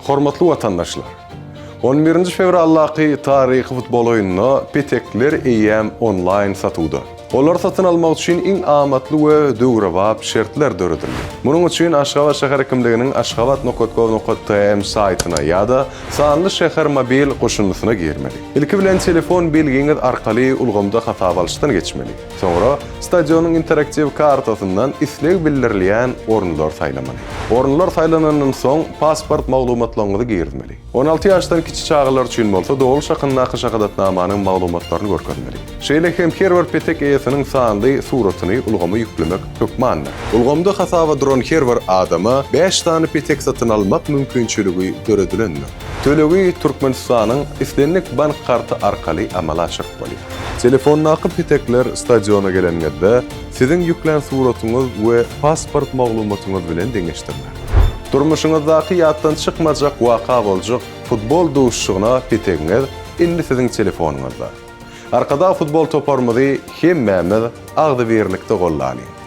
Hormatly watandaşlar! On birinji fewraldaky taryhy futbol oýnuna petekler eýýäm onlaýn satuwda. Olary satyn almak üçin iň amatly we döwrebap şertler döredildi. Munuň üçin Aşgabat şäher hekimliginiň Aşgabat nokat gov nokat tm saýtyna ýa-da Sanly şäher mobil goşundysyna girmeli. Ilki bilen telefon belgiňiz arkaly ulgamda hasaba alyşdan geçmeli. Soňra stadionyň interaktiw kartasyndan isleg bildirilýän orunlary saýlamaly. Orunlar saýlanandan soň pasport maglumatlaryňyzy girizmeli. 16 ýaşdan kiçi çagalar üçin bolsa dogluş hakyndaky şahadatnamanyň maglumatlaryny görkezmeli. Şeýle hem her bir petek eýesiniň sanly suratyny ulgama ýüklemek hökmandyr. Ulgamda hasaba duran her bir adama bäş sany petek satyn almak mümkinçiligi döredilendir. Tölegi Türkmenistanyň islendik bank karty arkaly amala aşyryp bolýar. Telefondaky petekler stadiona geleniňizde siziň ýüklän suratyňyz we pasport maglumatyňyz bilen deňeşdiriler. Durmuşyňyzdaky ýatdan çykmajak waka boljak futbol duşuşygyna petegiňiz indi siziň telefonyňyzda. Arkadag futbol toparymyzy hemmämiz agzybirlikde goldalyň!